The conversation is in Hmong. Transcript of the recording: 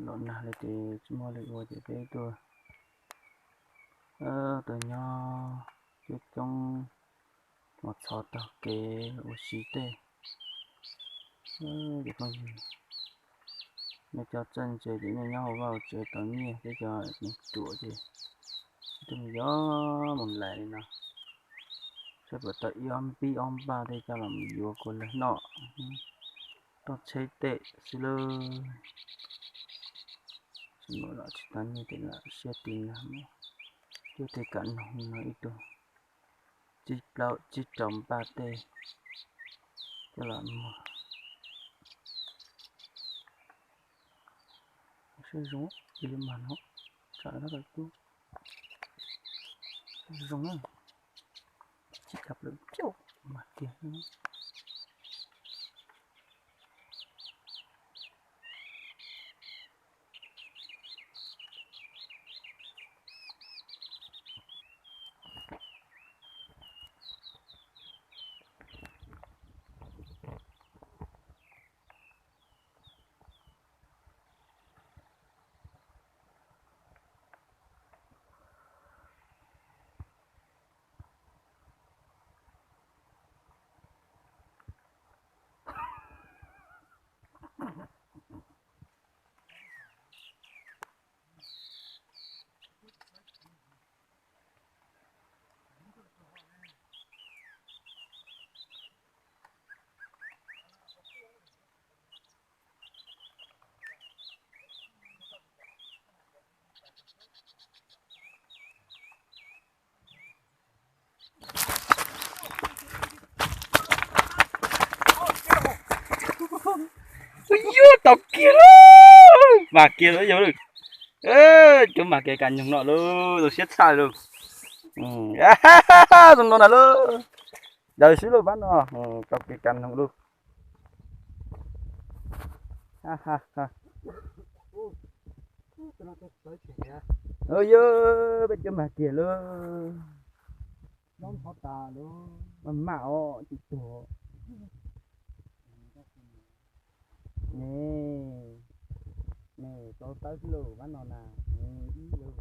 Los nag li ces tsis muaj li ua ces peb tuaj, tuaj nyob coob coob, mus txhos taug kev ua si tej. Ces phooj ywg, nej cov txawj ntse ces nej nyob hauv vaj hauv tsev tos nyiaj, peb cov ruam ces tuaj mus yos mus lais li no, saib puas tau ib ob npib ob npaj tej coj los mus yuav kuv lawv noj, toj tsheb tej xwb lauj. Tsis muaj los tsis tau nyiaj ces lam siab tig nag mus cuab tej kav noog no ib tug tsib plaub tsib rau npaj tej coj los muag. Siab zoo, ib lub mag no, tsam no cub zoo na, tsis tau plaws cauj mag kiag. Ua yuav tau kiag lauj, mag kiag lauj yog lauj. Cov mag kev kas nyoog no lauj, zoo siab tshaj lauj. Zoo no na lauj, daws xwb lauj pab no, tau kev kas nyoog lauj. Yog peb cov mag kiag lauj. Maj mam os tsis tuag. Ne, ne, tau tawb xwb lauj pab no na, ib lauj.